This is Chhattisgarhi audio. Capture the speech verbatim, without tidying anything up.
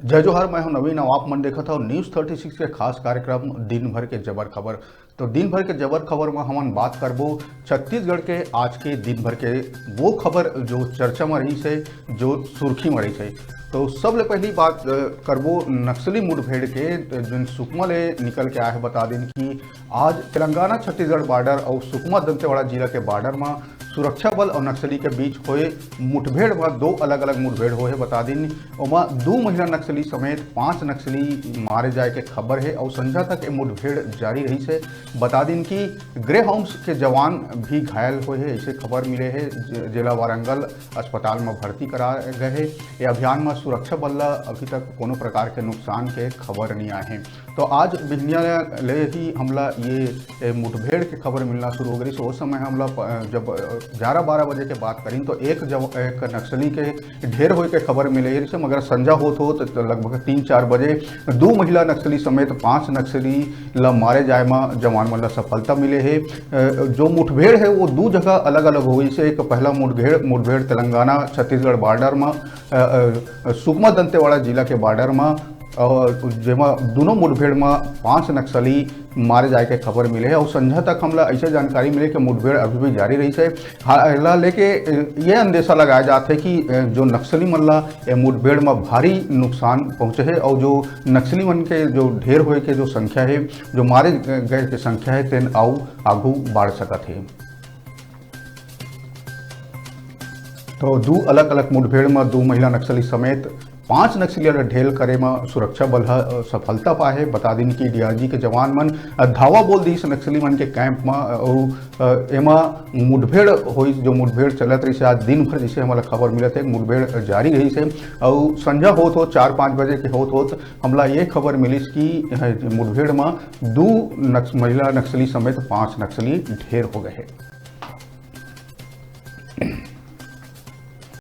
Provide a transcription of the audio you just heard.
जय जोहार, मैं हूं नवीन, अउ आप मन देखत हव न्यूज़ थर्टी सिक्स के खास कार्यक्रम दिन भर के जबर खबर। तो दिन भर के जबर खबर म हमन बात करबो छत्तीसगढ़ के आज के दिन भर के वो खबर जो चर्चा म रहिस हे, जो सुर्खी म रहिस हे। तो सबले पहली बात, अ, करबो नक्सली मुठभेड़ के, अ, जोन सुकमा ले निकल के आए हे। बता दिन कि आज तेलंगाना छत्तीसगढ़ बॉर्डर अउ सुकमा दंतेवाड़ा जिला के बॉर्डर म सुरक्षा बल अउ नक्सली के बीच होए मुठभेड़ म दो अलग-अलग मुठभेड़ होए हे। बता दिन, ओमा दू महिला नक्सली समेत पांच नक्सली मारे जाए के खबर हे अउ संझा तक ये मुठभेड़ जारी रहिस हे। बता दिन कि ग्रे हाउंड्स के जवान भी घायल होए हे, ऐसे खबर मिले हे। जे-, जेला वारंगल अस्पताल म भर्ती करा गए हे। ये अभियान म सुरक्षा बल ल अभी तक कोनो प्रकार के नुकसान के खबर नहीं आए हे। तो आज बिहनिया ले ही हमला ये, ए, मुठभेड़ के खबर मिलना शुरू हो गई। उस समय हमला प-, जब, अ, ग्यारह बारह बजे के बात करिन तो एक जव-, एक नक्सली के ढेर होए के खबर मिले रहिस हे, मगर संझा होत होत तो लगभग तीन चार बजे दू महिला नक्सली समेत पांच नक्सली ल मारे जाए म जवान मन ल सफलता मिले हे। अ, जो मुठभेड़ हे वो दू जगह अलग-अलग होइस हे। एक पहला मुठभेड़, मुठभेड़ तेलंगाना छत्तीसगढ़ बॉर्डर म, अ, अ, सुकमा दंतेवाड़ा जिला के बॉर्डर म, अउ जेमा दोनों मुठभेड़ म पांच नक्सली मारे जाए के खबर मिले हे अउ संझा तक हमला ऐसे जानकारी मिले कि मुठभेड़ अभी भी जारी रहिस हे। हा-, एला लेके, अ, ये अंदेशा लगाया जात हे कि, अ, जो नक्सली मन ला ये मुठभेड़ म भारी नुकसान पहुंचे हे अउ जो नक्सली मन के जो ढेर होए के जो संख्या हे, जो मारे गए के संख्या हे, तेन अउ आगू बढ़ सकत हे। तो दू अलग-अलग मुठभेड़ म दू महिला नक्सली समेत पांच नक्सलियों ल ढेर करे म सुरक्षा बल ह, अ, सफलता पाए हे। बता दिन कि डीआरजी के जवान मन, अ, धावा बोल दिस नक्सली मन के कैंप म, अ, अउ, अ, एमा मुठभेड़ होइस, जो मुठभेड़ चलत रहिस हे। आज दिन भर जैसे हमला खबर मिलत हे, मुठभेड़ जारी रहिस हे अउ संझा होत होत चार पांच बजे के होत होत हमला ये खबर मिलिस कि, अ, मुठभेड़ म दू नक्स-, महिला नक्सली समेत पांच नक्सली ढेर हो गए हे।